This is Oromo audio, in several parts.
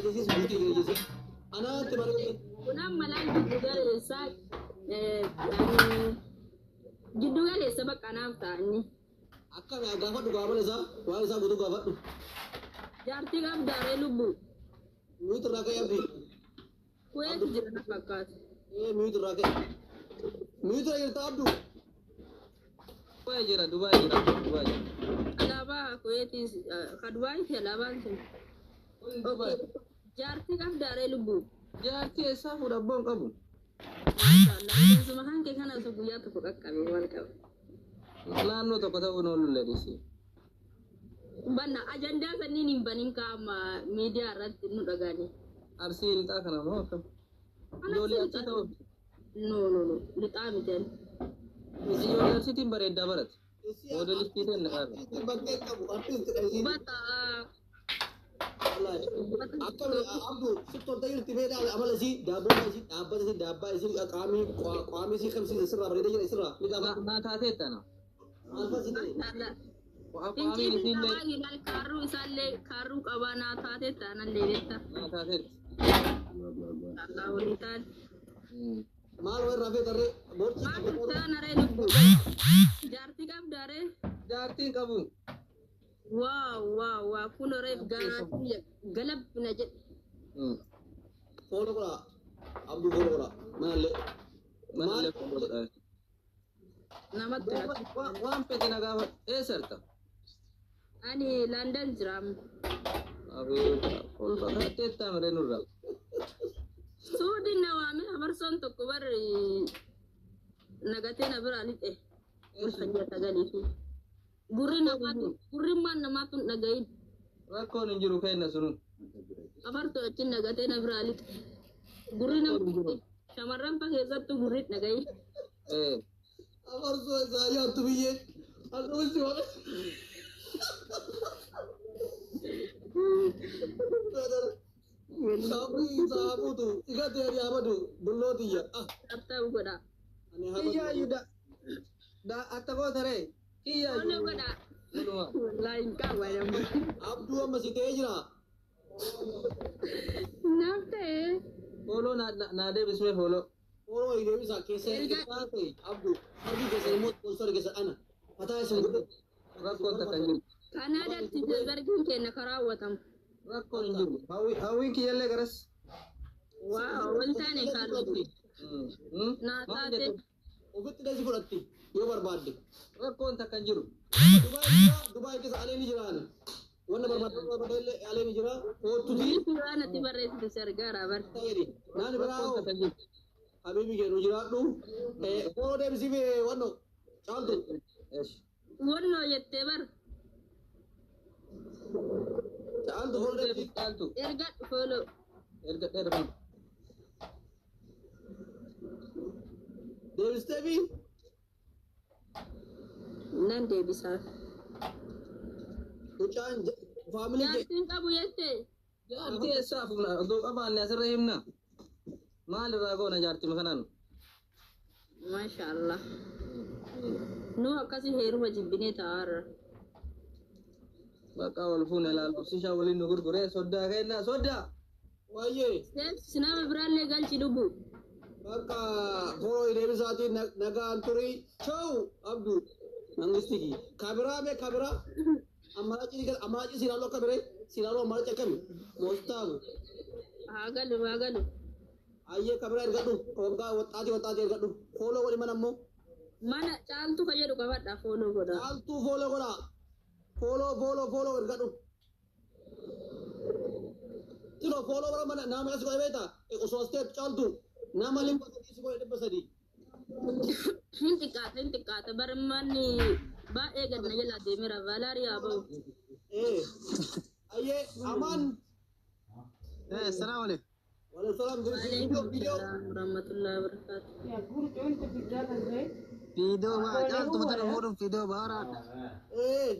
bareedisiis bultii geejjise. Anaatti bareede. Kun amma laal giddu galeessaa giddu galeessa bakka naaf ta'anii. Akkami gaafadhu gaafala isaa waan isaa guutuu gaafadhu. Jaartii qabdaaree lubbu. Mute irraa ka'e abdii. Kuweet jira na fakkaata. Ee mute irraa ka'e. Mute irra jirta abduu. Dubaay jira, Dubaay jira, Dubaay jira. Alaabaa Kuweetii ka Dubaayiiti alaabaan sun. Dubaay. Jaartii qabdaaree lubbu. Jaartii eessaa fuudha abboon qabu? Maashaallah. Bineensuma kan kee kana osoo guyyaa tokko qaqqabe maal qaba. Naannoo tokko ta'uun oolu leedisi. Banna ajandaa sanniin hin banin kaama miidiyaa irratti nu dhagaani. Arsii lixaa kana moo akkam? Ijoollee arsii ta'uuf. No no no lixaa miti ani. Ijoollee arsiitiin bareeddaa barate. Moodelistii ta'e na qabe. Artiistiin bakkee qabu artiisti dha. Bata Akkami abduu sitti tolta jirti mee amala isii daabboo isii dhaabbata isii daabbaa isii qaamii qaamii isii qabsiise sirraa bareedee jira isirraa ni qaba. Naa taateetta na. Maal fa'a si ta'e? Maashaallah. Qaamiin Finciin isiillee qabaa ilaal kaarruu isaallee kaarruu qabaa naa taate taanallee beekta. naa taateetti. Allah walii taate. Maal warra rafee tarree borcii Maal qabu. taanaree lubbu. Jaartii qabdaaree. Jaartiin qabu. Waaw waaw waaw kun reef garaa galabbina jedhe. Follow godhaa. Abduu follow godhaa. Manallee. Manallee follow godhaa. Namatti tola. Waan fedhe na gaafadhu. Eessarta? Ani London jira amma. Abeet ol fagaatteetta maree nurraa. Suudin na waame abarsoon tokko barri nagatee na biraa lixe. Ulfa sagalii fi gurri namaatu gurrimmaan namaatu hin dhagahin. Rakkoon hin jiru kenna sunu. Afartoo achiin nagatee na biraa lixe. Gurri nama shamarran fa keessattuu gurri hin dhagahin. Ee. Afarsoo isaa nyaattu biyyee. Akkamitti waan. Saafii isaa fuutu igatee ani habadu dulloo tiyya. Tabtab godha. Ani habadu. Kiyyaayyuu da. Da atta goota ree. Follow Kiyyaayyuu. godha. Walumaa. Wallaahi hin qabu ani amma. Abduu amma si ta'ee jira. Naaf ta'ee. Follow naa deebismee follow. Follow wayii deebisa keessa Erga- ta'e Abduu harki keessa immoo sponsor keessa ana. Mataa isin godhe. Rakkoon takka hin jiru. Kanaadaatti zargiin keenya karaa hawwatamu. Rakkoon hin jiru. Hawwiin kiyyallee garas. Waaw wal taane kaalu. Naa Maal taate. jettu? Ofitti dheesi fudhatti yoo barbaadde. Rakkoon takka hin jiru. Dubaay jira Dubaay keessa alee ni jiraan. Wanna barbaadde barbaadde illee alee ni jira. Kootuti Waan ati barreessitu si argaara bar. ta'eeri. Naan biraa Rakkoon hoo takka hin jiru. habiibi kee nu jiraadhu. Follow deebisii fi wanno caaltu. Eesh. Wannoo jettee bar. Caaltu follow deebisii. Caaltu. Erga follow. Erga dheerfama. Deebistee fi Nan deebisaaf. mucaan faamilii kee. Jaartiin qabu jettee. Jaartii eessaa fuuna? Osoo qabaanne asirra himna. Maal irraa goona jaartii kanaan? Maasha Allah. Nu akkasi heeruma jibbinee taa'aarra. Bakka wal fuune ilaalu. Sishaa waliin nu gurguree soddaa kenna soddaa. Wayyee. Seebsi nama biraallee galchi lubu. Bakka follow deebisaatiin nagaan turii. Ciao Abduu. Mangistiki. Kabiraa mee kabiraa. Ammaraaci ammaraaci silaaloo akka biree silaaloo ammaraaci akkami. Moostaamu. Haa galu haa galu. Ayyee kabiraa ergadhu. Waggaa waxxaatii waxxaatii ergadhu. Follow godhi mana ammoo. Mana caaltu ka jedhu qabadha follow godha. Caaltuu follow godhaa. Follow follow follow ergadhu. Tino follow godha mana nama as godhe beektaa? Osoo as ta'e caaltuu nama limba sadii si godhe 300. Hin xiqqaata hin xiqqaata bari manni baay'ee gad na jalaa deemeera Vaalaariyaa ba'u. Ee. Ayyee amaan. Salaamu alaikum. Waalaikum salaam. Waalaikum Video video. salaam warahmatullahi wabarakatuh. Fiidoo baa caaltu mata fuudhuuf fiidoo baaraadha. Ee.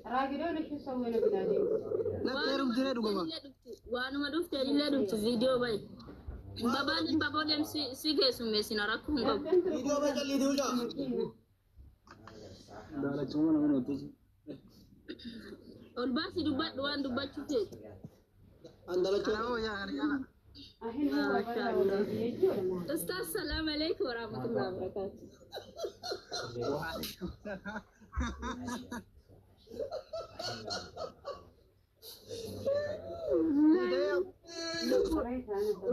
Natti heerumtiree dhuguma. Waanuma dhufte illee dhuftu viidiyoo bayi. Babaan babooleen si keessummeessina rakkoo hin qabu. Video bee calliitii bulchaa. Daalachuma nama nuti. Ol baasi dubbadhu waan dubbachuu feetu. Andalachoo. Kana hoo yaa kana jala. Ustaz, salam alaikum warahmatullahi wabarakatuh. Waalaikum salaam.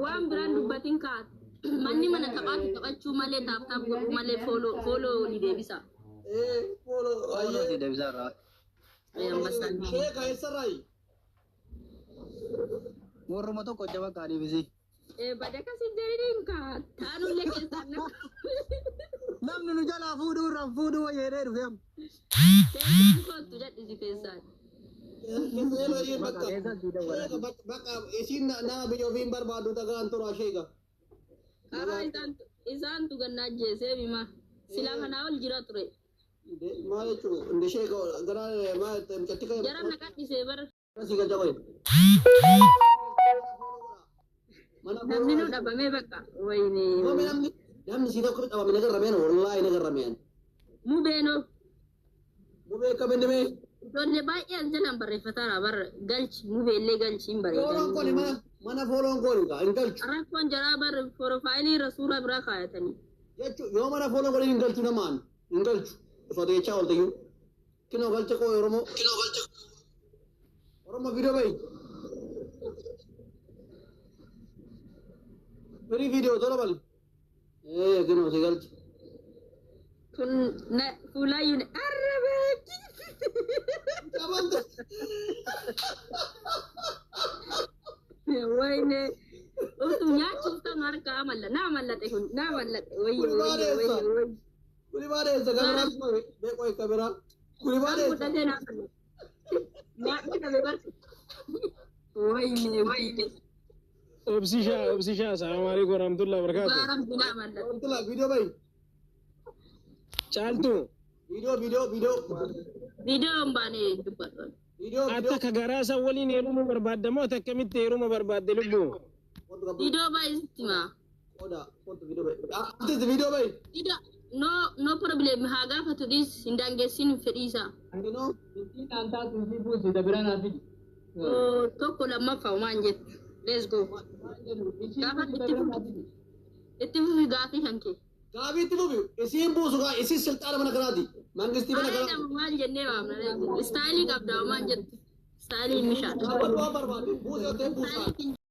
Waan biraan dubbatin kaa manni mana taphaatu taphachuu malee tap tap godhuu malee follow follow ni deebisa. Ee, follow. Follow si deebisaa irraa. Ambasaan. Sheeka eessarraayi? Warruma tokko jaba kaadhiifisi. Bada kasin jedhiniin kaa taanullee keessaan nama. Namni nu jalaa fuudhuu irraan fuudhuu wayyeedhee dhufe amma. Keessaan kottu jedhisi keessaan. Bakka sheeka bakka isiin nama biyya ofii hin barbaaddu dhagaan tura sheeka. Karaa isaantu gannaa jeesee bima. Silaa kanaa ol jira ture. Maal jechuun inde sheeka gara maal mucatti kan Jara naqadhisee bara. si galcha qoye. Mana Namni nu dhabamee bakka. Wayne. Namni si tokko dhabame nagarrameen wallaahi nagarrameen. Mubeenoo. Mubee kaminni mee. Ijoollee baay'ee as jalaan barreeffataara bara galchi mubeellee galchi hin Follown kooni bareedanii. mana follown kooni kaa hin galchu. Rakkoon jaraa bara profileii irra suuraa biraa kaayatanii. Jechuun yoo mana follown kooni hin galchu namaan hin galchu. Osoo jechaa ooltayyuu. Kinoo galcha koo Oromoo. Kinoo galcha. Oromoo viidiyoo bahi. Firii viidiyoo tola bal. Ee kinoo si galcha. Kun na fuulaayyuu arrabeetti. Qabanta. Wayne utuu nyaachuuf ta'u harkaa malla naa mallate kun naa mallate wayyo Kuni maal wayyo eessa? wayyo wayyo. Kuni maal eessa? Kameraa beeku kameraa. Kuni maal Kan eessa? fudhatee naa mallate. Nyaadhu dhabe barsi. Wayne wayne. Obsisha, Obsisha, assalamu alaikum warahmatullahi wabarakatuh. Gaaram naa mallate. Wantila viidiyoo bahi. Caaltu, Viidiyoo viidiyoo viidiyoo. Viidiyoo hin baane dubbadhu. Viidiyoo viidiyoo. akka garaa san waliin heerumuu barbaadda moo akkamitti heeruma barbaadde lubbu? Viidiyoo baay'isitti maa. Oda, kottu viidiyoo bahi. Artist viidiyoo bahi. Viidiyoo no no problem haa gaafatu dhiis hin daangessin fedhii isaa. Kinoo. Oh, tokko lammaffaa waan jettu. Let's go. Gaafa itti fufi. Itti fufi gaafii kan kee. Gaabii itti fufi. Isiin buusu gaa isiin silxaana mana kanaati. Mangistii mana Areeda kanaati. maal jennee waamna. Styleii qabda waan jettu. Styleii mishaadha. Gaafadhu waan barbaadde. Buusi yoo ta'e buusaa. Styleii.